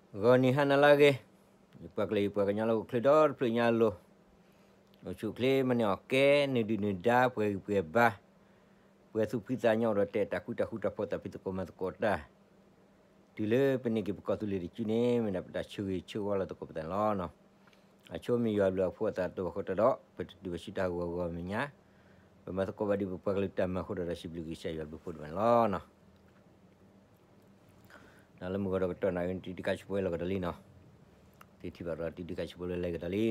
ဂီၤနံၤဟါနၤလၢအဂ့ၤ, ယပှၤကလုာ်ယပှၤကညီလၢဟီၣ်ခိၣ်ချၢဒီတဖျၢၣ်ညါအလိၤ, အိၣ်ဆူၣ်အိၣ်ချ့မၤန့ၢ်အီၣ်ကဲ နုာ်ဒုၣ်နုာ်ဒါ ပှဲၤဂံၢ်ပှဲၤဘါ, ပှဲၤသူၣ်ဖှံသးညီအိၣ်ဒီးတဲာ်တၢ်ဃူတၢ်ဖိး တၢ်ဖံးသကိးမၤသကိးတၢ်, တုၤလၢပန့ၢ်က့ၤပကီၢ်သူလ့ၤတစုန့ၣ် မ့ၢ်ဒၣ်ပတၢ်ဆၢဂ့ၤဆၢဝါလီၤသကိးပသးန့ၣ်လီၤ. အဆိမ့ၢ်ယွၤဘျုးအဖှိၣ်အသးတအိၣ်အဃိတၢ်ဒီး ပတတုၤဘၣ်ဆူတၢ်ဂီၤဂီၤမဲာ်ညါ, ပမၤသကိးဘၣ်ဒံးပပှၤကလုာ်တၢ်မၤအဃိဒီး ဒီးစံးဘျုးကစၢ်ယွၤဘျုးဖှိၣ်ဒိၣ်မးန့ၣ်လီၤ. ဒီးလၢမုၢ်ဂီၤဒီးကတီၢ်နၣ်ရံၣ် တံၤဒုးခးဆူဖိလီၤကဒီးလံနီၤ, တထံၣ်ဘၣ်ဒီးတံၤဒုးခးဆူဖိလၢလဲၤကဒီးလံနီၤ,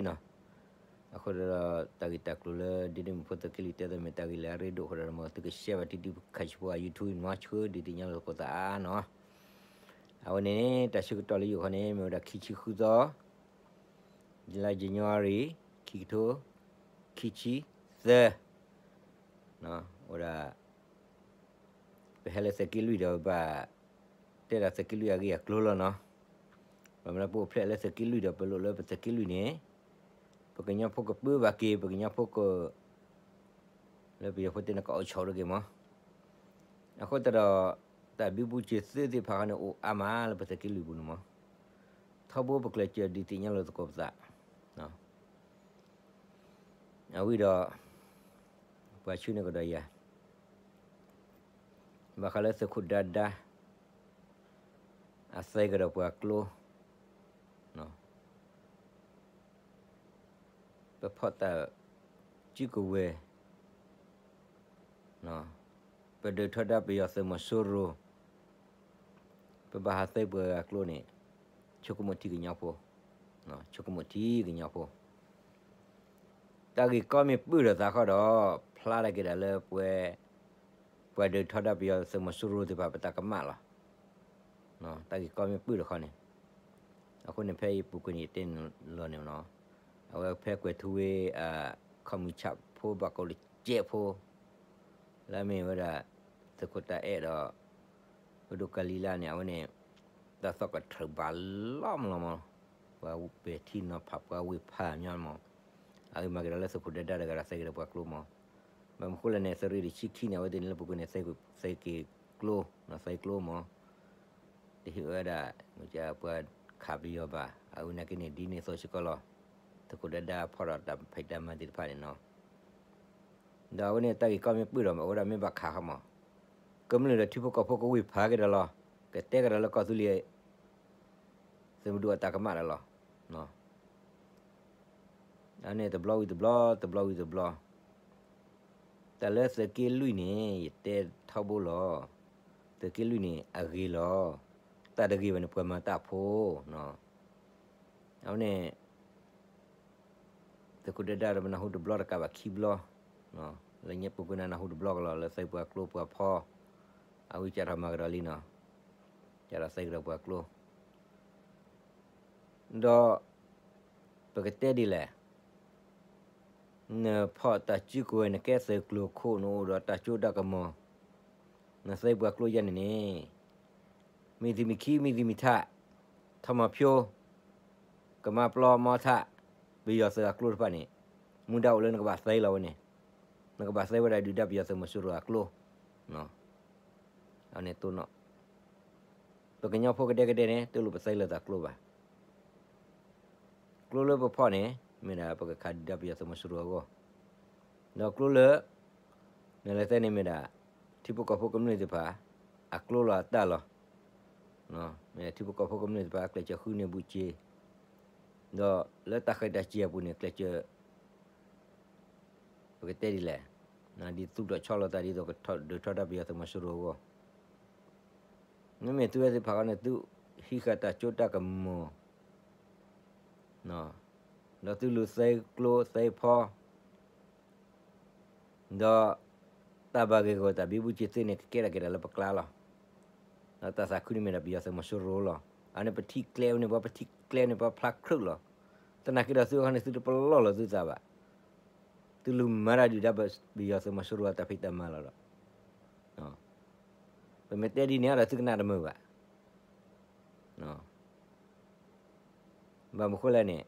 အဃိဒီး တၢ်ဂ့ၢ်တၢ်ကျိၤလၢဒ့ဒ့မုၣ်ဖိသုးက့လွံၢ်တဲသ့မ့ၢ်တၢ်ဂ့ၢ်လၢအရ့ဒိၣ်အဃိဒီး မ်သုကshareဘၣ်တံၤဒုးခးဆူဖိအYouTubeန့ၣ်မး ဆှၢဒုးသ့ၣ်ညါလိာ်သကိးသးနီၤ. အဝဲန့ၣ် တၢ်ဆၢကတီၢ်လၢယအိၣ်ခီန့ၣ် မ့ၢ်ဝဲဒၣ်ခံဆံဃုသီ လါယနူၤအါရံၤ ခံကထိခံဆံသၢ, အိၣ်ဒၣ် ပဟဲလၢသုးက့လွံၢ်ဒီးဘၣ် တဲဒၣ်သုးက့လွံၢ်အဂ့ၢ်အကျိၤလီၤနီၤ. ဘၣ်မနုၤပအိၣ်ဖျဲၣ်လၢသုးက့လွံၢ်ဒီး ပလိၣ်လၢပသုးက့လွံၢ်န့ၣ် ပကညီဖိကပၢဘၣ်က့ၤ ပကညီဖိက လၢပယီၤဖိတဲန့ၣ် ကအိၣ်ဆိးတဂ့ၤမး. အဃိသတးဒီး တၢ်ဘံဘူစ့ၤသုးသ့ၣ်တဖၣ်ခီန့ၣ် အိၣ်အါမးလၢပသုးက့လွံၢ်ပူၤန့ၣ်မး. ထီဘိပကျဲးစၢးဒုးသ့ၣ်ညါလိာ်သကိးပသး အဝံၤဒီး ပှၤဆှၢန့ၢ်ကဒီးယၤ ဘၣ်ဃးလၢသုးခိၣ်ဒါဒါ အသဲကဒီးပှၤကျိ ပဖီၣ်တၢ်စုကဝဲၤ ပဒုးထီဒါပယီၤသုးမီၤစိရိၤ ပဘၣ်ဟးသဲပှၤဂၤကျိန့ၣ် ဆိကမိၣ်ထံကညီဖိ, ဆိကမိၣ်ထံကညီဖိ, တၢ်ဂ့ၢ်ကီမ့ၢ်ပၢၢ်ဒီးသးခီဒီး ဖျါဒၣ်က့ၤဒၣ်လၢပှၤ ပှၤဒုးထီဒါပယီၤသုးမီၤစိရိၤသ့ၣ်တဖၣ် ပတၢ်ကမၣ်လီၤ. တၢ်ဂ့ၢ်ကီမ့ၢ်ပၢၢ်ဒီးခီန့ၣ် အဃိန့ၣ် ဖဲယပူၤကွံာ်န့ၣ် ယတဲလီၤန့ၣ်နီၤ, အဝဲဖဲကွဲၤထူဝ့ ခီၣ်မုၢ်ဆၣ်ဖိဘၣ်ကိးလၢကဲးဖိ လၢအမ့ၢ်ဝဲဒၣ် သုးခိၣ်တၢ်အဲၣ်ဒီး ပဒိၣ်ကၤလံၤလါန့ၣ် အဝဲန့ၣ် တၢ်သီၣ်ကထြၢးဘၣ်လီၤမးလီၤမး, ပှၤပဲာ်ထံနီၤဖး ပှၤဝ့ၢ်ဖးညီမး, အဂ့ၢ်မၤက့ၤဒီးလၢသုးခိၣ်ဒါဒါတဂၤဒီးသဲက့ၤဒီးပှၤကျိမး, ဘၣ်မနုၤဃိလဲၣ်န့ၣ် သုးရ့ၣ်တဆံခံန့ၣ် အဝဲသ့ၣ်န့ၣ်လၢပူၤကွံာ်န့ၣ် သဲက့ၤကျိ, သဲကျိမး တဟ့ၣ်ဝဲဒၣ် မ့ၢ်ပှၤခးပယီၤဘၣ်, အဝဲန့ၣ်က့န့ၣ် ဒ်န့ၣ်အသိးစ့ၢ်ကီးလီၤ. သုးခိၣ်ဒါဒါဖီၣ်ဒီးတၢ်ဖံးတၢ်မၤသ့ၣ်တဖၣ်န့ၣ်နီၤ, ဒီးအဝဲန့ၣ်တၢ်ဂ့ၢ်ကီမ့ၢ်ပၢၢ်ဒီး အဝဲဒၣ်မ့ၢ်ဘၣ်ခးဃီမး, ကမျၢၢ်ဒီးထံဖိကီၢ်ဖိကဝ့ၢ်ဖးက့ၤဒီးလီၤ, ကတဲကဒီးလၢကီၢ်သူလ့ၤ သုးမုၢ်ဒိၣ်အတၢ်ကမၣ်ဒီးလီၤ. အန့ၣ်တဘျီဝံၤတဘျီ တဘျီဝံၤတဘျီ, တၢ်လၢသုးက့လွံၢ်န့ၣ် ယတဲထီဘိလီၤ. သုးက့လွံၢ်န့ၣ် အဂ့ၤလီၤ. တၢ်တဂ့ၤဘၣ်န့ၣ် ပှၤမၤတၢ်ဖိ, အဝဲန့ၣ် သုးခိၣ်ဒါဒါဒီးပနၢ်ဟူတဘျီတကးဘၣ်ခံဘျီ, လၢညါပူၤကွံာ်န့ၣ် နၢ်ဟူတဘျီကလီၤ လၢသဲပှၤကျိပှၤဖီ, အဝဲကၢ်ထီၣ်မၤကဒီးလံနီၤ, ကၢ်ထီၣ်သဲကဒီးပှၤကျိ ဒီး ပကတဲဒ်လဲၣ်, နဖီၣ်တၢ်စုကဝဲၤ နကဲသုးကျိၤခိၣ် နအိၣ်ဒီးတၢ်စိတၢ်ကမီၤ, နသဲပှၤကျိယါန့ၣ်န့ၣ်, မ့ၢ်သံမ့ၢ်ခံ မ့ၢ်သံမ့ၢ်ထး, ထီၣ်မီၤဖၠိ, ကမါပျီမီထး, ပယီၤသုးအကျိတဖၣ်န့ၣ်, မူဒါအိၣ်လၢနကဘၣ်သဲလီၤဝဲန့ၣ်, နကဘၣ်သဲဝဲဒၣ်ဒုၣ်ဒါပယီၤသုးမီၤစိရိၤအကျိ အန့ၣ်တိၢ်နီၣ်, ပကညီဖိကဒဲကဒဲန့ၣ် တလိၣ်ပသဲလၢၤသးကျိဘၣ်. ကျိလၢပဖီၣ်န့ၣ် မ့ၢ်ဒၣ်ပကခးဒုၣ်ဒါပယီၤသုးမီၤစိရိၤအဂီၢ်, ဒီးကျိလၢ နလဲၤသဲန့ၣ်မ့ၢ်ဒၣ် ထံဖိကီၢ်ဖိကမျၢၢ်သ့ၣ်တဖၣ် အကျိလီၤအတၢ်လီၤ. မ့ၢ်ဒၣ်ထံဖိကီၢ်ဖိကမျၢၢ်သ့ၣ်တဖၣ် အကျဲးစၢးဃုန့ၢ်ဘူးက့ၤ, ဒီးလၢတၢ်ဃဲၤတၢ်စံၣ်အပူၤန့ၣ် ကျဲးစၢး ပကတဲဒ်လဲၣ်, ဒ်သူၣ်ထီၣ်ဆီလီၤသးဒ်သိး ကဒုးထီဒါပယီၤသုးမီၤစိရိၤအဂီၢ်, မ့မ့ၢ်သုဝဲသ့ၣ်တဖၣ်ဃီန့ၣ် သုဟံးဃာ်တၢ်စိတၢ်ကမီၤ, ဒီးသုလူၤသဲကျိသဲဖီ ဒီးတၢ်ဘၣ်ဂ့ၢ်ဂီၢ်တၢ်ဘံဘူစ့ၤသုးန့ၣ် ကကဲထီၣ်က့ၤဒၣ်လၢပကျါလီၤ. ဒီးတၢ်သးခုန့ၣ်မ့ၢ်ဒၣ်ပယီၤသုးမီၤစိရိၤလီၤ. အန့ၣ်ပထံၣ်ကျဲဝဲန့ၣ် ပှၤပထံၣ်ကျဲန့ၣ် ပှၤဖျါခရုာ်လီၤ. သနာ်က့ဒီးသုဃီန့ၣ် သုတပလီၢ်လီၤသုသးဘၣ်. သုလူၤမၤတၢ်ဒုၣ်ဒါပယီၤသုးမီၤစိရိၤအတၢ်ဖံးတၢ်မၤလီၤဒီး ပမ့ၢ်တဲဒ်န့ၣ်ဒီးသုကနၣ်တမုာ်ဘၣ်. ဘၣ်မနုၤဃိလဲၣ်န့ၣ်,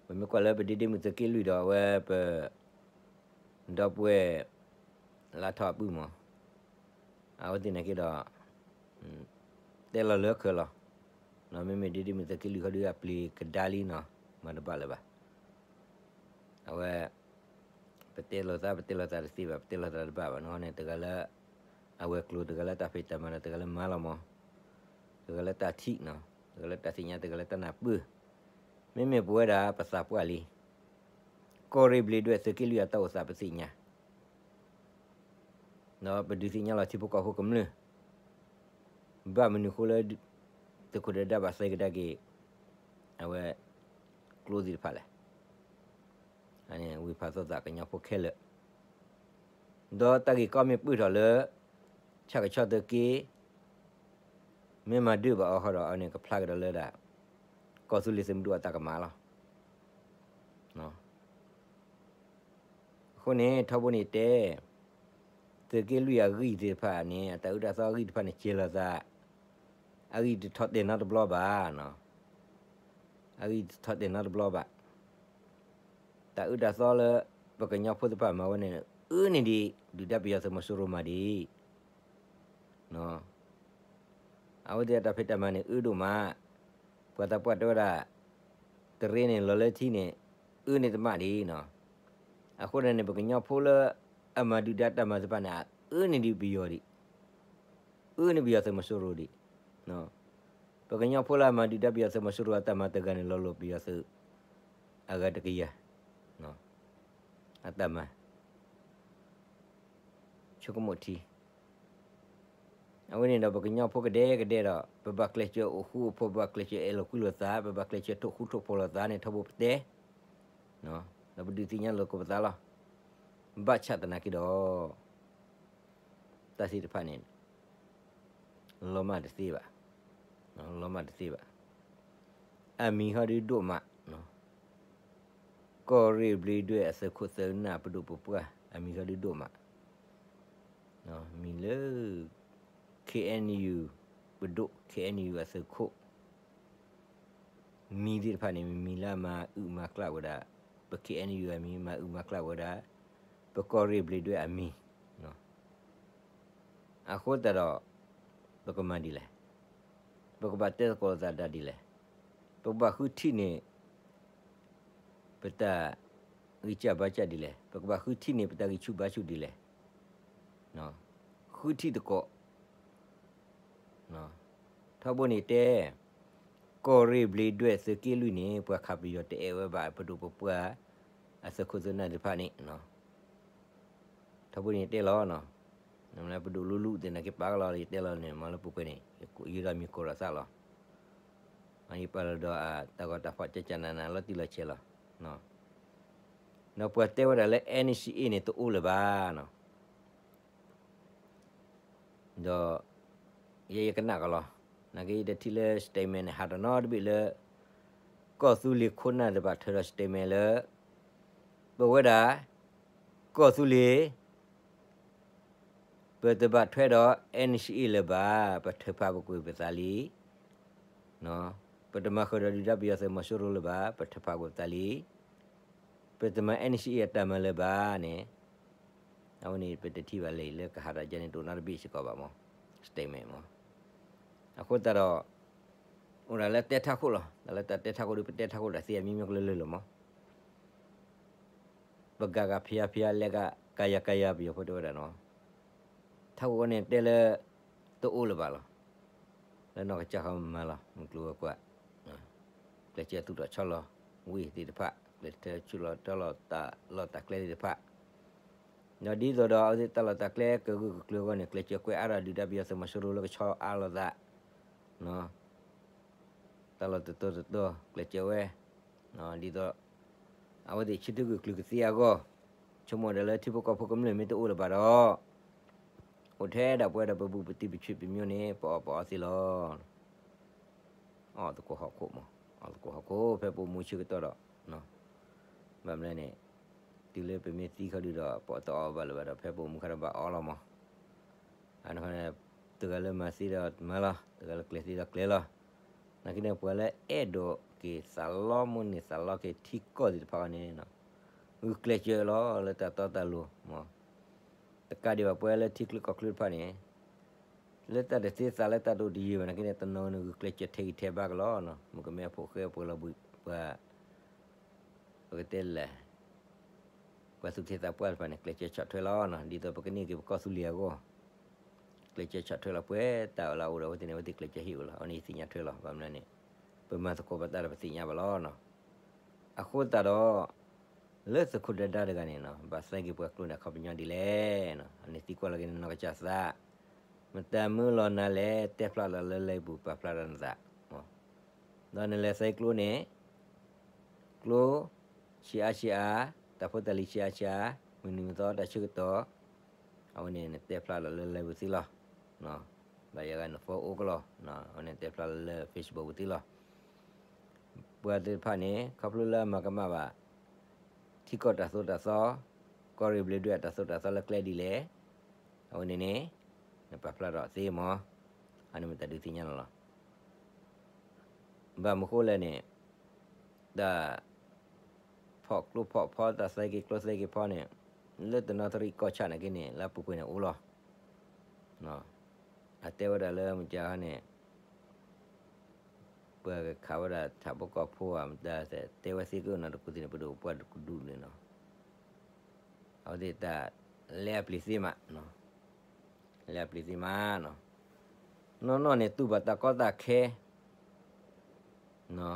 ပမ့ၢ်ကွၢ်လၢပဒ့ဒ့မုၣ်သုးက့လွံၢ်ဒီးအဝဲပ ဒီပုၢ်ဝဲၢ် လါထီၣ်အပုၢ်မး, အဝဲသ့ၣ်န့ၣ်က့ဒီး တဲလီၤလၢခၢၣ်လီၤ. မ့မ့ၢ်ဒ်ဒ်မ့ၢ်သုးက့လွံၢ်ခီဒုးအပျံၤကဒါလံနီၤ, မၤတဘၣ်လၢၤဘၣ်. အဝဲ ပတဲလိာ်သး ပတဲလိာ်သးတသ့ဘၣ်, ပတဲလိာ်သးတဘၣ်ဘၣ်နီၤန့ၣ် တဂၤလၢ အဝဲၤကျိၤ တဂၤလၢတၢ်ဖံးတၢ်မၤဒီး တဂၤလၢမၤလီၤမး, တဂၤလၢတၢ်ထံၣ်နီၤ, တဂၤလၢတၢ်သ့ၣ်ညါ တဂၤလၢတၢ်နၢ်ပၢၢ်, မ့မ့ၢ်ပဝဲဒၣ်ပသးပှၢ်လံ ကီၢ်ရ့ၣ်ဘျ့းဒွဲၣ်သုးက့လွံၢ်အတၢ်အိၣ်သးပသ့ၣ်ညါ, ဒီးပဒုးသ့ၣ်ညါလီၤထံဖိကီၢ်ဖိကမျၢၢ်, ဘၣ်မနုၤဃိလၢ သုးခိၣ်ဒဲးဒၣ်ဘၣ်သဲကဒါက့ၤ အဝဲ ကျိသ့ၣ်တဖၣ်လဲၣ်. ဝံၤဖးသီသးကညီဖိခဲလၢာ်, ဒီးတၢ်ဂ့ၢ်ကီမ့ၢ်ပၢၢ်ထီၣ်လၢ ဆၣ်ကဆီသုးက့ မ့ၢ်မၤဒုးဘၣ်အီၤဃီဒီး အန့ၣ်ကဖျါကဒီးလၢဒၣ် ကီၢ်သူလ့ၤသုးမုၢ်ဒိၣ်အတၢ်ကမၣ်လီၤ. အဃိန့ၣ် ထီဘိန့ၣ်တဲ သုးက့လွံၢ်အဂံၢ်သ့ၣ်တဖၣ်န့ၣ် အတၢ်အၢတၢ်သီအဂံၢ်တဖၣ်န့ၣ် ကဲၤလီၤသး, အဂံၢ်တထီၣ်တဲာ်နီတဘျီဘၣ်, အဂံၢ်တထီၣ်တဲာ်နီတဘျီဘၣ်. တၢ်အၢတၢ်သီလၢ ပကညီဖိသ့ၣ်တဖၣ်မၤဝဲန့ၣ် အၢန့ၢ်ဒံး ဒုၣ်ဒါပယီၤသုးမီၤစိရိၤမၤဒံး အဝဲသ့ၣ်အတၢ်ဖံးတၢ်မၤန့ၣ် အၢဒိၣ်မး, ပှၤသးပှၢ်တဲဝဲဒၣ် တရ့န့ၣ် လီၤလၢထံန့ၣ် အၢန့ၢ်တမၣ်ဒံးနီၤ. အဃိန့ၣ် ပကညီဖိလၢ အမၤဒုၣ်ဒါတၢ်မၤသ့ၣ်တဖၣ်န့ၣ် အၢန့ၢ်ဒံးပယီၤဒံး, အၢန့ၢ်ပယီၤသုးမီၤစိရိၤဒံး. ပကညီဖိလၢအမၤဒုၣ်ဒါပယီၤသုးမီၤစိရိၤအတၢ်မၤတဂၤန့ၣ် လီၤလိာ်ပယီၤသုး အဂၤတကယၤ အတၢ်မၤ ဆိကမိၣ်ထံ အဝဲန့ၣ်ဒီး ပကညီဖိကဒဲကဒဲဒီး ပဘၣ်ကျဲးစၢးအိၣ်ဃူအိၣ်ဖိး, ပဘၣ်ကျဲးစၢးအဲၣ်လိာ်ကွံလိာ်သး, ပဘၣ်ကျဲးစၢးထိၣ်ဃူထိၣ်ဖိးလိာ်သးန့ၣ် ထီဘိပတဲ, ဒီးပဒုးသ့ၣ်ညါလိာ်ကပသးလီၤ. ဘၣ်ဆၣ်သနာ်က့ဒီး တၢ်သ့ၣ်တဖၣ်န့ၣ် လီၤမၢ်တသ့ဘၣ်, လီၤမၢ်တသ့ဘၣ်. အမံၤဟီဒုဒိၣ်မး, ကီၢ်ရ့ၣ်ဘျ့းဒွဲၣ်အသုးခိၣ်သုးနၢ်ပဒိၣ်ပပှၢ် အမံၤဟီဒုဒိၣ်မး, မံၤလၢ ခ့ၣ်အဲၣ်ယူၣ် ပဒိၣ် ခ့ၣ်အဲၣ်ယူၣ်အသုးခိၣ် မံၤသ့ၣ်တဖၣ်န့ၣ် မံၤလၢအမၤအုၣ်မၤကျၣ်ဝဲဒၣ် ပ ခ့ၣ်အဲၣ်ယူၣ် အမံၤ မၤအုၣ်မၤကျၣ်ဝဲဒၣ် ပကီၢ်ရ့ၣ်ဘျ့းဒွဲၣ်အမံၤ, အဃိသတးဒီး ပကမၤဒ်လဲၣ်, ပကဘၣ်တဲသကိးလိာ်သးဒ်လဲၣ်, ပကဘၣ်ဃုထံၣ်န့ၢ် ပတၢ်ဂံၢ်စၢ်ဘါစၢ်ဒ်လဲၣ်, ပကဘၣ်ဃုထံၣ်န့ၢ် ပတၢ်ဂံၢ်ဆူၣ်ဘါဆူၣ်ဒ်လဲၣ်, ဃုထံၣ်သကိး ထီဘိန့ၣ်တဲ, ကီၢ်ရ့ၣ်ဘျ့းဒွဲၣ်သုးက့လွံၢ်န့ၣ် ပှၤခးပယီၤတအဲၣ်ဝဲဘၣ် ပဒိၣ်ပပှၢ် အသုးခိၣ်သုးနၢ်သ့ၣ်တဖၣ်န့ၣ်, ထီဘိန့ၣ်တဲလီၤ, ပဒိၣ်လူလူသ့ၣ်နာ်က့ပာ်ကလီၤ ယတဲလီၤန့ၣ် မၤလၢပူၤကွံာ်န့ၣ် ယဒီးမံၤကိးဒီးသးလီၤ. ယပာ်လီၤဒီးတၢ်ဂီၤတၢ်ဖီၣ်ကကနနလီၤတံၢ်လီၤဆဲးလီၤ. ဒီးပှၤတဲဝဲဒၣ်လၢ NCA န့ၣ်တအိၣ်လၢၤဘၣ်နီၤ. ဒီး ယဲယကနၣ်ကလီၤ, နာ်က့ယတထံၣ်လၢ statement န့ၣ် ဟးတနီတဘ့ၣ်လၢ ကီၢ်သူလ့ၤခိၣ်နၢ်တဘၣ်ထွဲဒီး statement လၢ ပဝဲဒၣ် ကီၢ်သူလ့ၤ ပတဘၣ်ထွဲဒီး NCA လၢၤဘၣ်, ပထုးဖးပကွံာ်ပသးလံ. ပတမၤဃုာ်ဒီးဒုၣ်ဒါပယီၤသုးမီၤစိရိၤလၢၤဘၣ်, ပထုးဖးကွံာ်ပသးလံ. ပတမၤ NCA အတၢ်မၤလၢၤဘၣ်န့ၣ်, အဝဲန့ၣ် ပတထံၣ်ဘၣ်လၢလၢကဟးဒီးယဲန့ၣ် တအိၣ်နီတဘ့ၣ်စ့ၢ်ကီးဘၣ်မး, statement မး. အဃိသတးဒီး အိၣ်ဒၣ်လၢတဲထးခိၣ်လီၤ, တၢ်လၢတၢ်တဲထးခိၣ်ဒီး ပတဲထးခိၣ်တၢ်သ့အမံၤမံၤကလၢလၢလီၤမး. ပကၤကၤဖျါဖျါလဲကၤကၤယၤကၤယၤ ပယီၤဖိတဲဝဲဒၣ်နီၤ. ထးခိၣ်န့ၣ်တဲလၢ တအိၣ်လၢၤဘၣ်လီၤ. လၢနီၢ်ကစၢ်ဃီမၤလီၤ မုၢ်ကျိၤဝဲၤကွာ်, ကျဲးစၢးသူၣ်ထီၣ်ဆီလီၤ ဝ့ၢ်သ့ၣ်တဖၣ်, ကျဲးစၢးဆူၣ်လီၤတီလီၤတၢ်လီၢ်တၢ်ကျဲသ့ၣ်တဖၣ်, ဒီးဒ်သိးဒီးအဝဲသ့ၣ်တၢ်လီၢ်တၢ်ကျဲကဂုာ်ကကျၢၤအဂီၢ်န့ၣ် ကျဲးစၢးကွဲးအါထီၣ်ဒုၣ်ဒါပယီၤသုးမီၤစိရိၤလၢကဆီအါလိာ်သး တၢ်လီၢ်တတီၤတတီၤ ကျဲးစၢးဝဲ, ဒ်သိး အဝဲသ့ၣ်ဆၢထၢၣ်ဂုာ်ကျုာ်ကသ့အဂီၢ်, ဆိကမိၣ်ဒၣ်လၢထံဖိကီၢ်ဖိကမျၢၢ်မ့ၢ်တအိၣ်လၢၤဘၣ်ဒီး, အိၣ်ထဲဒၣ်ပဝဲဒၣ်ပဘူးပတံၢ်ပဆွ့ပမျိုးန့ၣ် ပအီၣ်ပအီသ့လီၤ. အီၣ်သကိးဟီၣ်ခိၣ်မး, အီၣ်သကိးဟီၣ်ခိၣ် ဖဲပအိၣ်မူဆၢကတီၢ်ဒီး, ဘၣ်မနုၤလဲၣ်န့ၣ်, တုၤလၢပမ့ၢ်သံခီဒုဒီး ပတအီၣ်ဘၣ်လၢၤဘၣ်ဒီး ဖဲပအိၣ်မူခါဒီးဘၣ်အီၣ်လီၤမး. အန့ၣ် တဂၤလၢမၤသ့ဒီးမၤလီၤ, တဂၤလၢကျဲၤသ့ဒီးကျဲၤလီၤ. နာ်က့န့ၣ် ပှၤလၢအဲၣ်ဒိးက့ၤသးလီမိၢ်န့ၢ်သးလီက့ၤထံကီၢ်သ့ၣ်တဖၣ်န့ၣ်, ဂုာ်ကျဲးစၢးလီၤလၢတၢ်တီတၢ်လိၤမး. တကးဒံးဘၣ်ပှၤလၢထံချၢကီၢ်ချၢတဖၣ်န့ၣ်, လၢတၢ်တသ့သးလၢတၢ်ဒိၣ်တယံာ်ဘၣ်နာ်က့န့ၣ် တနီၤန့ၣ်ဂုာ်ကျဲးစၢးထဲဂံၢ်ထဲဘါကလီၤနီၤ, မုၣ်ကမဲဖိဃဲပှဲၤလီၤဘှံးပှၤ ပကတဲလဲၣ်, ပှၤသူၣ်က့သးပှၢ်တဖၣ်န့ၣ် ကျဲးစၢးဆီၣ်ထွဲလီၤနီၤ, ဒ်သိးပကန့ၢ်က့ၤပကီၢ်သူလ့ၤအဂီၢ်, ကျဲးစၢးဆီၣ်ထွဲလီၤ ပှဲၤတၢ်အီၣ်လၢအအိၣ်ဒီးအဝဲသ့ၣ်န့ၣ် အဝဲသ့ၣ်ကျဲးစၢးဟ့ၣ်အိၣ်လီၤ, အဝဲန့ၣ်ယသ့ၣ်ညါထွဲလီၤ, ဘၣ်မနုၤန့ၣ် ပမၤသကိးဘၣ်တၢ်ဒီးပသ့ၣ်ညါဘၣ်လီၤနီၤ. အဃိသတးဒီး လၢသုးခိၣ်ဒၢဒၢတဂၤန့ၣ်နီၤ ဘၣ်သးက့ၤပှၤကျိန့ၣ်အခီပညီဒ်လဲၣ်နီၤ, အန့ၣ်သံကွၢ်လီၤက့ၤန့ၣ်နီၢ်ကစၢ်သး, မတၤမၢလီၤနၤလဲၣ်, တဲဖျါလီၤလၢလံာ်ပူၤ ပာ်ဖျါထီၣ်နသး ဒီးနလဲၤသးကျိန့ၣ်, ကျိ, ဆံးအါဆံးအါ, တၢ်ဖိတၢ်လံၤဆံးအါဆံးအါ, မုၢ်နံၤမုၢ်သီတၢ်ဆၢကတီၢ်, အဝဲန့ၣ်နတဲဖျါလီၤလၢလံာ်ပူၤသ့လီၤ. ဘၣ်ယၤဂၤန phone အိၣ်ကလီၤ, အဝဲန့ၣ်တဲဖျါလီၤလၢ Facebook ပူၤသ့လီၤ. ပှၤသ့ၣ်တဖၣ်န့ၣ် ခီဖျိလၢအမၤကမၣ်ဘၣ် ထံကီၢ်တၢ်သိၣ်တၢ်သီ, ကီၢ်ရ့ၣ်ဘျ့းဒွဲၣ်အတၢ်သိၣ်တၢ်သီလၢကျဲဒ်လဲၣ်, အဝဲန့ၣ်န့ၣ် နပာ်ဖျါထီၣ်သ့မး, အန့ၣ်မ့ၢ်တၢ်ဒုးသ့ၣ်ညါလီၤလီၤ. ဘၣ်မနုၤဃိလဲၣ်န့ၣ်, တၢ် ဖီၣ်ကျိဖီၣ်ဖီ တၢ်သးက့ၤကျိသးက့ၤဖီန့ၣ်, လၢတနီသရံၣ်ကီၢ်ဆၣ်နာ်က့န့ၣ် လၢအပူၤကွံာ်န့ၣ်အိၣ်လီၤ. အတဲဝဲဒၣ်လၢမုၢ်ကဟါန့ၣ် ပှၤကခးဝဲဒၣ်ထးဖိကီၢ်ဖိဧါ မတၤတဲဝဲသ့ကအိၣ်နီၤ တကူၣ်သ့ၣ်န့ၣ် ပဒိၣ်ပှၢ်တကဒူၣ်န့ၣ်နီၤ, အဝဲသ့ၣ်တၢ်လဲအပျ့ၤသ့မး, လဲအပျ့ၤသ့မးနီၤ, နီၢ်နီၢ်န့ၣ် တူၢ်ဘၣ်တၢ်ကီတၢ်ခဲ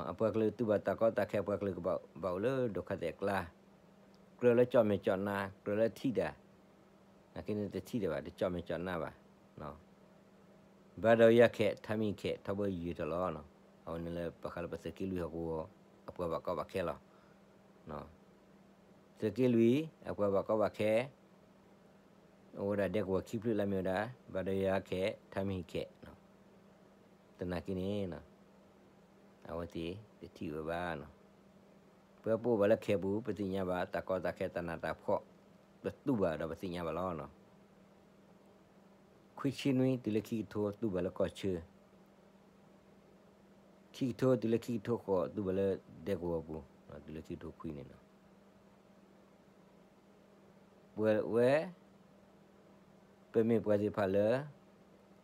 အပှၤကလုာ်တူၢ်ဘၣ်တၢ်ကီတၢ်ခဲ အပှၤကလုာ်ကဘၣ်အိၣ်လၢဒိၣ်ခါသဲးကျါ, ကြၢးလၢကၠီၣ်မဲာ်ကၠီၣ်နါ ကြၢးလၢထံၣ်တၢ်, နာ်က့န့ၣ်တထံၣ်တၢ်ဘၣ် တကၠီၣ်မဲာ်ကၠီၣ်နါဘၣ်. ဘၣ်ဒီးယၤခဲး ထါမံၤခဲး ထီဘိယုာ်ထီၣ်လီၤ. အဝဲန့ၣ်လၢပှၤဃးလၢပသုးက့လွံၢ်ဟီၣ်ကဝီၤ အပှၤဘၣ်ကီဘၣ်ခဲလီၤ. သုးက့လွံၢ် အပှၤဘၣ်ကီဘၣ်ခဲ အိၣ်ဝဲဒၣ်ဒဲကဝီၤခံဖျၢၣ်လၢမ့ၢ်ဝဲဒၣ် ဘၣ်ဒီးယၤခဲး ထါမံၤခဲး, သနာ်က့န့ၣ် အဝဲသ့ၣ်တထံၣ်ဝဲဘၣ်. ပဝဲပအိၣ်ဘၣ်လၢခဲးပူၤ ပသ့ၣ်ညါဘၣ် တၢ်ကီတၢ်ခဲတၢ်နးတၢ်ဖှီၣ် ပတူၢ်ဘၣ်ဒီးပသ့ၣ်ညါဘၣ်လီၤ. ခွံဆံနွံတုၤလၢခံကထိ တူၢ်ဘၣ်လၢကီၢ်ဆၢ, ခံကထိတုၤလၢခံကထိဃိး တူၢ်ဘၣ်လၢဒဲကဝီၤပူၤ, တုၤလၢခံကထိခွံန့ၣ်လီၤ. ပဝဲ ပမ့ၢ်ပှၤသ့ၣ်တဖၣ်လၢ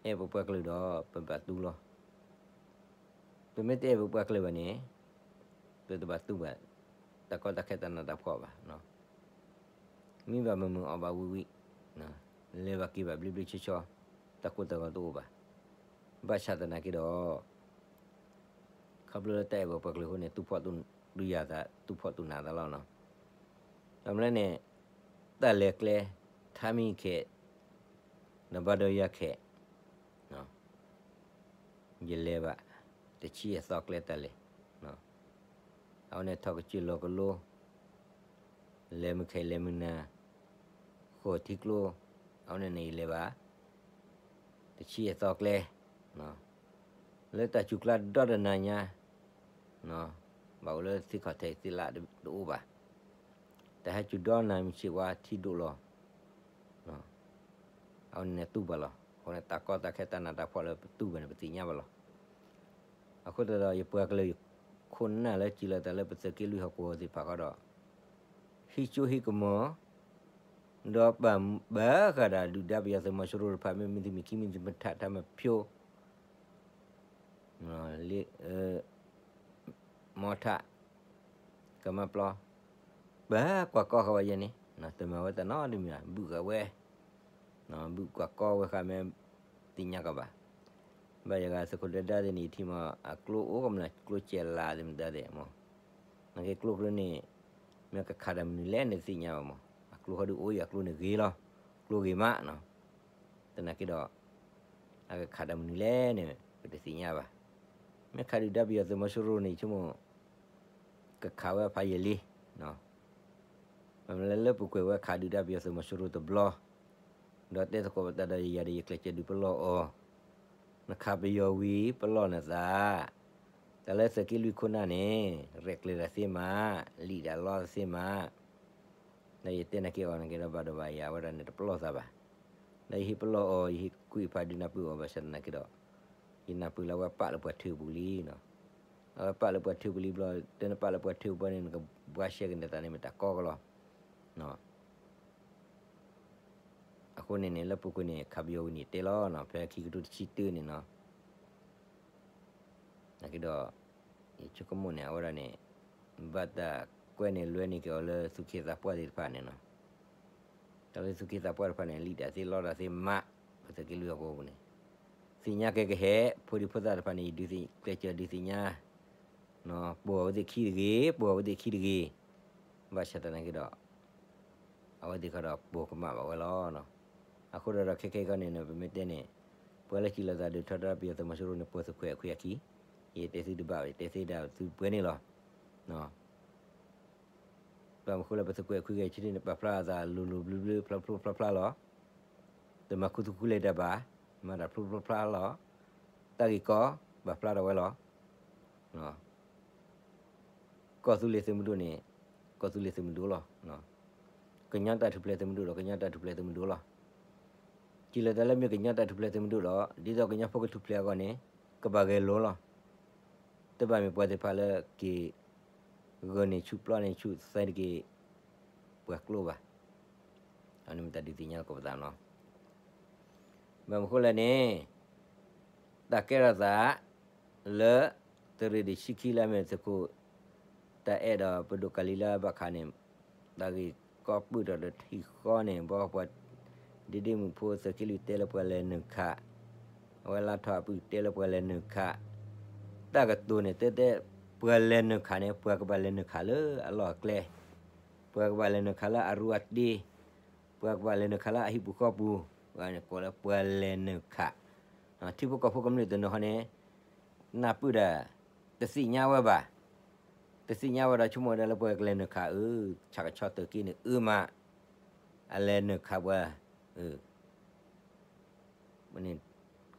အဲၣ်ပပှၤကလုာ်ဒီး ပဘၣ်တူၢ်လီၤ. ပမ့ၢ်တအဲၣ်ပပှၤကလုာ်ဘၣ်န့ၣ် ပတဘၣ်တူၢ်ဘၣ် တၢ်ကီတၢ်ခဲတၢ်နးတၢ်ဖှီၣ်ဘၣ်. မံဘၣ်မုာ်မုာ် အီၣ်ဘၣ်ဝံၣ်ဝံၣ်, လဲၤဘၣ်က့ၤဘၣ်ဘျ့ဘျ့ဆှီဆှီ, တၢ်ကိၢ်တၢ်ဂီၤတအိၣ်ဘၣ်. ဘၣ်ဆၣ်သနာ်က့ဒီး ခီဖျိလၢတၢ်အဲၣ်ပပှၤကလုာ်အဃိန့ၣ် တူၢ်ဖှီၣ်တူၢ်ယာ်သး တူၢ်ဖှီၣ်တူၢ်နးသးလီၤ. ဘၣ်မနုၤလဲၣ်န့ၣ် တၢ်လဲၤကျဲ ထါမံၤခဲး ဒီးဘၣ်ဒီးယၤခဲး ယလဲၤဘၣ် တဆံယဲၢ်သီကျဲတၢ်လဲၤ, အဝဲန့ၣ်ထီၣ်ကစၢၢ်လီၤကလိ လဲၤမုၢ်ခဲလဲၤမုၢ်နၤ ဃိးထံကျိ, အဝဲန့ၣ်န့ၣ်ယလဲၤဘၣ် တဆံယဲၢ်သီကျဲ, လၢတၢ်စူၤကျါဒီတနၤညါ ဘၣ်အိၣ်လၢသ့ၣ်ခီၣ်ထံးသ့ၣ်လၣ်တအိၣ်ဘၣ်, တၢ်ဟဲစူၤဒီနၤမုၢ်ဆ့ၣ်ဝါထံဒိၣ်လီၤ. အဝဲန့ၣ်န့ၣ်တူၢ်ဘၣ်လီၤ. အဃိန့ၣ်တၢ်ကီတၢ်ခဲတၢ်နးတၢ်ဖှီၣ်လၢပတူၢ်ဘၣ်န့ၣ် ပသ့ၣ်ညါဘၣ်လီၤ. အဃိသတးဒီး ယပှၤကလုာ်ယခိၣ်နၢ်လၢစံးလီၤသးလၢပသုးက့လွံၢ်ဟီၣ်ကဝီၤသ့ၣ်တဖၣ်ဃီဒီး ဟံးကၠိဟံးကမီၤ ဒီးပာ်ဘၣ်ဃးဒီးဒုၣ်ဒါပယီၤသုးမီၤစိရိၤတဖၣ် မ့ၢ်မုၢ်တမံၤခံမုၢ်တမံၤထးထးမဖျိ မီထး ကမၤပျီ ပှၤကွၢ်ကီဃာ်ဝဲယဲန့ၣ် တမၤဝဲတၢ်နီတမံၤဘၣ် ဘုၣ်ဃာ်ဝဲ ဘုၣ်ကွၢ်ကီဝဲဃာ်မ့ၢ်သ့ၣ်ညါကီးဘၣ်. ဘၣ်ယဂၤသုးခိၣ်ဒၢဒၢသ့ၣ်န့ၣ် ယထံၣ်မး အကျိအိၣ်ကမျၢၢ်ကျိစဲးလးသ့ၣ်မတၤသ့ၣ်မး နာ်က့ကျိကျိန့ၣ် မ့ၢ်ကခးတၢ်မနုၤလဲၣ်န့ၣ်တသ့ၣ်ညါဘၣ်မး အကျိဃီဒုးအိၣ်အံၤအကျိန့ၣ်ဂ့ၤလီၤ ကျိဂ့ၤမးနီၤ သနာ်က့ဒီး အကခးတၢ်မနုၤလဲၣ်န့ၣ် ပတသ့ၣ်ညါဘၣ်. မ့ၢ်ခးဒုၣ်ဒါပယီၤသုးမီၤစိရိၤန့ၣ် ယဆိကမိၣ် ကခးဝဲဖးယံာ်လံ မ့ၢ်လၢလၢပူၤကွံာ်ဝဲခးဒုၣ်ဒါပယီၤသုးမီၤစိရိၤတဘျီ ဒီးတဲသကိးပသးဒီးယၤဒီးယကျဲးစၢးဒုးပလီၢ်အီၤ နခးပယီၤဝံၤပလီၢ်နသး တၢ်လၢသုးက့လွံၢ်ခိၣ်နၢ်န့ၣ် ရဲၣ်ကျဲၤတၢ်သ့မး လံာ်တၢ်လီတသ့မး ဒီးယတဲနာ်က့အီၤနာ်က့ဒီးဘၣ်ဒိဘၣ်ယၤဝဲဒၣ်န့ၣ်တပလီၢ်သးဘၣ်. ဒီးယဟံးပလီၢ်အီၤ ယဟံးကွံာ်ဖးဒုးနၢ်ပၢၢ်အီၤဘၣ်ဆၣ်သနာ်က့ဒီး ယနၢ်ပၢၢ်လၢအဝဲပာ်လၢပှၤထၢပူၤလံနီၤ. အဝဲပာ်လၢပှၤထၢပူၤလံဘျီ တဲနပာ်လၢပှၤထၢပူၤဘၣ်န့ၣ် နကဘှါရှဲက့ၤနသးန့ၣ်မ့ၢ်တၢ်ကီကလီၤ. အ အဃိန့ၣ်န့ၣ် လၢပူၤကွံာ်န့ၣ် ခးပယီၤဝံၤန့ၣ်တဲလီၤနီၤ, ဖဲခံကထိတဆံတၢန့ၣ်နီၤ, နာ်က့ဒီး ယဆိကမိၣ်န့ၣ် အဝဲဒၣ်န့ၣ် ဘၣ်တၢ်ကွဲန့ၣ်လွဲန့ၢ်က့ၤအီၤလၢသူၣ်က့သးပှၢ်သ့ၣ်တဖၣ်န့ၣ်နီၤ, တၢ်လၢသူၣ်က့သးပှၢ်တဖၣ်န့ၣ် လံာ်တၢ်သ့လီတၢ်သ့မး, ပသုးက့လွံၢ်အဃိပူၤန့ၣ် သ့ၣ်ညါကဲကဟဲ ဖိဒံဖိသၣ်တဖၣ်န့ၣ် ယဒုးသ့ၣ်ကျဲးစၢးဒုးသ့ၣ်ညါ ပိာ်အဝဲသ့ၣ်ခံတဂ့ၤ, ပိာ်အဝဲသ့ၣ်ခံတဂ့ၤ, ဘၣ်ဆၣ်သနာ်က့ဒီး အဝဲသ့ၣ်ခီဒီးပိာ်ကမၣ်ဘၣ်ဝဲလီၤ. အဃိဒီးဒီးခဲခဲအံၤခီန့ၣ် ပမ့ၢ်တဲန့ၣ် ပှၤလၢစံးလီၤသးဒုးထီဒါပယီၤသုးမီၤစိရိၤန့ၣ် ပိာ်သုးခွဲးအခွံအခံ, ယတဲသုတဘၣ်ဘၣ် ယတဲသ့ဒၣ်သုပှဲၤန့ၣ်လီၤ. ဘၣ်မနုၤဃိလၢပသုးခွဲးအခွံဂဲၤဆၢထၢၣ်န့ၣ် ပာ်ဖျါအသးလိၤလိၤဘျၢဘျၢ ဖျိဖျိဖျါဖျါလီၤ. တမၤခူသူၣ်ခူလ့ၤတၢ်ဘၣ်, မၤတၢ်ဖျိဖျိဖျါဖျါလီၤ. တၢ်ဂ့ၢ်ကီ ပာ်ဖျါထီၣ်ဝဲလီၤ. ကီၢ်သူလ့ၤသုးမုၢ်ဒိၣ်န့ၣ် ကီၢ်သူလ့ၤသုးမုၢ်ဒိၣ်လီၤ. ကညီတၢ်ထူၣ်ဖျဲးသုးမုၢ်ဒိၣ်ဒီး ကညီတၢ်ထူၣ်ဖျဲးသုးမုၢ်ဒိၣ်လီၤ. စံးလီၤသးလၢမ့ၢ်ကညီတၢ်ထူၣ်ဖျဲးသုးမုၢ်ဒိၣ်ဒီး ဒ်သိးကညီဖိကထူၣ်ဖျဲးအဂီၢ်န့ၣ် ကဘၣ်ဂဲၤလိာ်လီၤ. တဘၣ်မ့ၢ်ပှၤသ့ၣ်တဖၣ်လၢက့ၤ ဂၢၢ်န့ၢ်ဆူၣ်ပျီန့ၢ်ဆူၣ်သဲတက့ၢ် ပှၤကျိဘၣ်. အန့ၣ်မ့ၢ်တၢ်ဒုးသ့ၣ်ညါသကိးပသးနီၤ. ဘၣ်မနုၤဃိလဲၣ်န့ၣ် တၢ်ကဲထီၣ်သး လၢ တရ့ၣ်ဒံးဆံခံလၢအမ့ၢ်သုးခိၣ် တၢ်အဲၣ်ဒီးပဒိၣ်ကၤလံၤလၢအဘၣ်ခးန့ၣ် တၢ်ဂ့ၢ်ကီပုၢ်ထီၣ်ဒီးထံၣ်ဃီန့ၣ် ဘီပှၤ ဒ့ဒ့မုၣ်ဖိသုးက့လွံၢ်တဲလၢပှၤလဲၤနုာ်ခး, အဝဲလါထီၣ်အပုၢ်တဲလၢပှၤလဲၤနုာ်ခး, တၢ်ကတိၤန့ၣ် တဲတဲ ပှၤလဲၤနုာ်ခးန့ၣ် ပှၤကဘၣ်လဲၤနုာ်ခးလၢအလီၢ်အကျဲ, ပှၤကဘၣ်လဲၤနုာ်ခးလၢအရူအတ့, ပှၤကဘၣ်လဲၤနုာ်ခးလၢအဟံၣ်ပူၤဃီပူၤ, ကိးလၢပှၤလဲၤနုာ်ခး. ထံဖိကီၢ်ဖိကမျၢၢ်တနီၤဃီန့ၣ် နၢ်ပၢၢ်ဒၣ် တသ့ၣ်ညါဝဲဘၣ်, တသ့ၣ်ညါဝဲဒီးဆိကမိၣ်ဝဲဒၣ်လၢပှၤကလဲၤနုာ်ခးအၢ, ဆၣ်ကဆီသုးက့န့ၣ်အၢမး, အလဲၤနုာ်ခးပှၤ, ခီ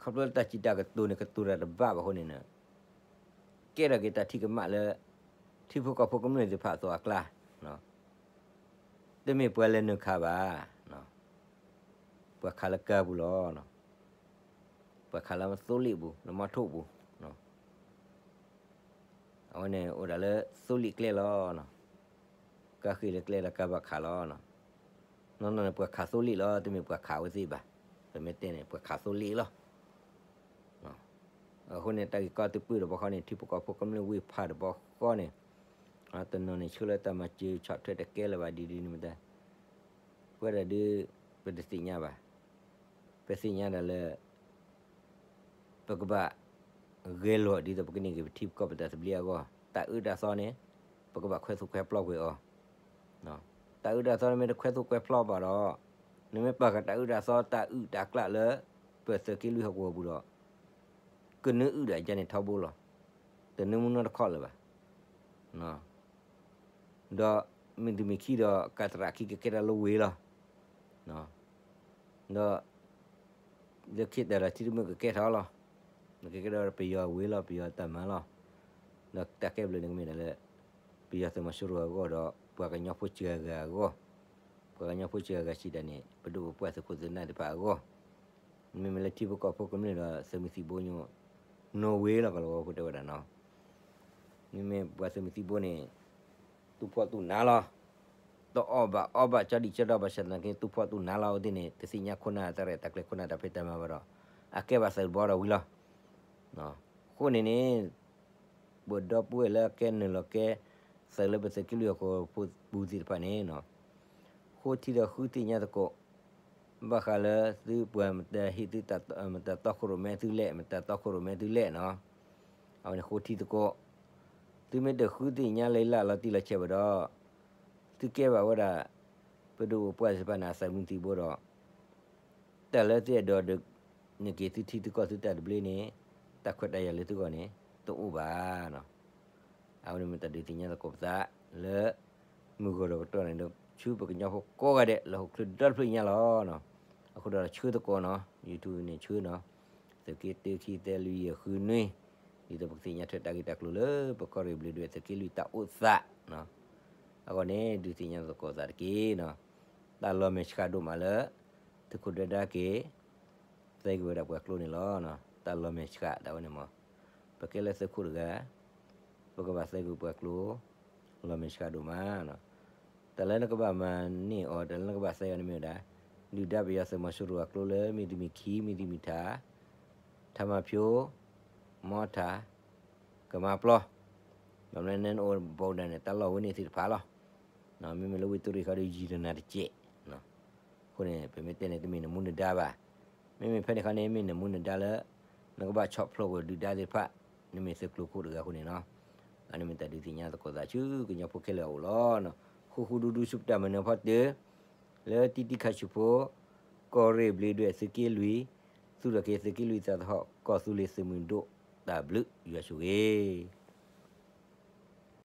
ဖျိလၢတၢ်စံးတၢ်ကတိၤန့ၣ် ကတိၤတၢ်တဘၣ်ဘၣ်အဃိန့ၣ် ကဲထီၣ်က့ၤတၢ်ထံၣ်ကမၣ်လၢ ထံဖိကီၢ်ဖိကမျၢၢ်သ့ၣ်တဖၣ်အသိးအကျါ, တမ့ၢ်ပှၤလဲၤနုာ်ခးဘၣ်, ပှၤခးလၢကါပူၤလီၤ. ပှၤခးလၢသိလ့ၣ်ပူၤ လၢမီထိၣ်ပူၤ, အဝဲန့ၣ်အိၣ်ဒၣ်လၢသိလ့ၣ်ကျဲလီၤ. ကါဃ့ၢ်လၢကျဲဒီးကါဘၣ်ခးလီၤ. နီၢ်နီၢ်န့ၣ် ပှၤခးသိလ့ၣ်လီၤ, တမ့ၢ်ပှၤခးအဝဲသ့ၣ်ဘၣ်. ပမ့ၢ်တဲန့ၣ် ပှၤခးသိလ့ၣ်လီၤ. အဃိန့ၣ် တၢ်ဂ့ၢ်ကီတပၢၢ်တဘျီဃီန့ၣ် ထံဖိကီၢ်ဖိကမျၢၢ်ဝ့ၢ်ဖးတဘျီဃီန့ၣ်, တနီၤန့ၣ် ဆှၢလၢတၢ်မၤစၢၤဆီၣ်ထွဲတကဲလၢၤဘၣ်ဒ်ဒ်န့ၣ်မတၤ, ပဝဲဒၣ်ဒုး ပတသ့ၣ်ညါဘၣ်. ပသ့ၣ်ညါဒၣ်လၢ ပကဘၣ် ဂဲၤလိာ်ဒ်သိးပကန့ၢ်က့ၤပထံပကီၢ်ပတၢ်သဘျ့အဂီၢ်, တၢ်အၢတၢ်သီန့ၣ် ပကဘၣ်ခွဲးသိၣ်ခွဲးဖျီကွံာ်အီၤ. တၢ်အၢတၢ်သီန့ၣ်မ့ၢ်တခွဲးသိၣ်ခွဲးဖျီဘၣ်ဒီး, နမ့ၢ်ပာ်ဃာ်တၢ်အၢတၢ်သီတၢ်အုၣ်တၢ်ကျၢ်လၢ ပသုးက့လွံၢ်ဟီၣ်ကဝီၤပူၤဒီး, ကနၢအုၣ်ဒီးအကါန့ၣ်ထီဘိလီၤ. တနၢမူနီတခီၣ်လၢၤဘၣ်. ဒီးမုၢ်တနံၤခံဒီး ကးတရၣ်ခံကကဲထီၣ်လၢဝ့ၢ်လီၤ. ဒီး လၢခံတၢ်ဒီးထံတမုၢ်ကကဲထီၣ်လီၤ. ကကဲထီၣ်ပယီၤဝ့ၢ်လီၤ, ပယီၤတၢ်မၤလီၤ. ဒီးတၢ်ကဲဘျုးန့ၣ်ကမ့ၢ်ဒၣ်လၢ ပယီၤသုးမီၤစိရိၤအဂီၢ်ဒီး ပှၤကညီဖိစှၤဂၤအဂီၢ်, ပှၤကညီဖိစှၤဂၤစံးတၢ်န့ၣ် ပဒိၣ်ပပှၢ်သုးခိၣ်သုးနၢ်တဖၣ်အဂီၢ်, မ့မ့ၢ်လၢထံဖိကီၢ်ဖိကမျၢၢ်ဒီးသုးမုၢ်သံၣ်ဘိညိ နီၣ်ဝ့ၢ်လီၤ ကလီၤဝီဖိတဲဝဲဒၣ်နီၤ. မ့မ့ၢ်ပှၤသုးမုၢ်သံၣ်ဘိန့ၣ် သူၣ်ဖှီၣ်သူၣ်နါလီၤ. တအီၣ်ဘၣ်အီဘၣ်ကၠီဒံၣ်ကၠီဒီဘၣ်ဆၣ်သနာ်က့ သူၣ်ဖှီၣ်သူၣ်နါလီၤအဝဲသ့ၣ်န့ၣ် တသ့ၣ်ညါခိၣ်နၢ်တၢ်ရဲၣ်တၢ်ကျဲၤခိၣ်နၢ်တၢ်ဖံးတၢ်မၤဘၣ်ဒီး အကဲဘၣ်သုးတဘီဒီးဝံၤလီၤ. အဃိန့ၣ်န့ၣ် ပဒီပုၢ်ဝဲၢ်လၢအကဲနုာ်လီၤကဲ သုးလၢပသုးက့လွံၢ်ဟီၣ်ကဝီၤပူၤသ့ၣ်တဖၣ်န့ၣ် ဃိထံဒီးဃုသ့ၣ်ညါသကိး ဘၣ်ဃးလၢသုပှၤမတၤဟ့ၣ်သုတၢ် မတၤတီခိၣ်ရိၣ်မဲသုလဲၣ် မတၤတီခိၣ်ရိၣ်မဲသုလဲၣ်နီၤ. အဝဲန့ၣ်ဃိထံသကိး, သုမ့ၢ်တဃုသ့ၣ်ညါလၢလၢလီၤတံၢ်လီၤဆဲးဘၣ်ဒီး သုကဲဘၣ်ဝဲဒၣ် ပဒိၣ်ပပှၢ်သ့ၣ်တဖၣ်န့ၣ် အသုးမုၢ်သံၣ်ဘိဒီး တၢ်လၢသုအဲၣ်ဒိးဒုးန့ၢ်က့ၤသုထံသုကီၢ်သုတၢ်သဘျ့န့ၣ် တၢ်ခွဲးတၢ်ယာ်လၢသုဂီၢ်န့ၣ် တအိၣ်ဘၣ်နီၤ. အဝဲန့ၣ်မ့ၢ်တၢ်ဒုးသ့ၣ်ညါသကိးပသးလၢ မုၢ်ဂီၤဒီးကတီၢ်န့ၣ်ဒီး ဆူပကညီဖိကိးဂၤဒဲး လၢဟီၣ်ခိၣ်ချၢဒီတဖျၢၣ်ညါလီၤ. အဃိဒီးဆၢသကိးနီၤ YouTube န့ၣ်ဆၢနီၤ သုးက့တၢ ခံ သၢ လွံၢ် ယဲၢ် ဃု နွံ ဒ်သိးပကသ့ၣ်ညါထွဲတၢ်ဂ့ၢ်တၢ်ကျိၤလၢပကီၢ်ရ့ၣ်ဘျ့းဒွဲၣ်သုးက့လွံၢ်တၢ်အိၣ်သးနီၤ. အဂီၢ်န့ၣ် ဒုးသ့ၣ်ညါသကိးသးတက့ၢ်နီၤ. တၢ်လီၤမဲာ်ဆှးဒိၣ်မးလၢ သုးခိၣ်ဒွဲဒါက့ၤ သဲက့ၤဝဲဒၣ်ပှၤကျိန့ၣ်လီၤ. တၢ်လီၤမဲာ်ဆှးဒၣ်ဝဲန့ၣ်မး ပကဲလၢသုးခိၣ်တဂၤ ပကဘၣ်သဲက့ၤပှၤကျိ လီၤမဲာ်ဆှးဒိၣ်မးနီၤ. တၢ်လၢနကဘၣ်မၤန့ၢ်အီၤ တၢ်လၢနကဘၣ်သဲအီၤန့ၣ်မ့ၢ်ဝဲဒၣ် ဒုၣ်ဒါပယီၤသုးမီၤစိရိၤအကျိလၢ မ့ၢ်တမံၤခံ မ့ၢ်တမံၤထၣ်, ထၣ်မၤဖၠိ, မီထၣ်, ကမၤပျီ, ဘၣ်မနုၤန့ၣ်အိၣ်ဘူးဒၣ်န့ၣ် တၢ်လီၢ်ဝဲန့ၣ်သ့ၣ်တဖၣ်လီၤ. မ့မ့ၢ်လၢဝ့ၢ်သုးရ့ၣ်ဃီဒီးယံာ်တနၤတစဲး အဃိန့ၣ် ပမ့ၢ်တဲန့ၣ် တမ့ၢ်နမူနဒါဘၣ်. မ့မ့ၢ်ဖဲန့ၣ်ခီန့ၣ် မ့ၢ်နမူနဒါလၢ နကဘၣ်ဆီၣ်ဖျိးကွံာ်ဒုၣ်ဒါသ့ၣ်တဖၣ်, နမ့ၢ်သုးကျိၤခိၣ်တဂၤအဃိန့ၣ်လီၤ. အန့ၣ်မ့ၢ်တၢ်ဒုးသ့ၣ်ညါသကိးသးဆူကညီဖိခဲလၢာ်အအိၣ်လီၤ. ဃူဃူဒူဒူဆူပတၢ်မၤနၢၤဖီတၢၢ် လၢတံတံခါဆူၣ်ဖိ ကီၢ်ရ့ၣ်ဘျ့းဒွဲၣ်သုးက့လွံၢ်, သူၣ်ထီၣ်က့ၤသုးက့လွံၢ်သးသဟီၣ် ကီၢ်သူလ့ၤသုးမုၢ်ဒိၣ် တၢ်ဘျုးယွၤဆိၣ်ဂ့ၤ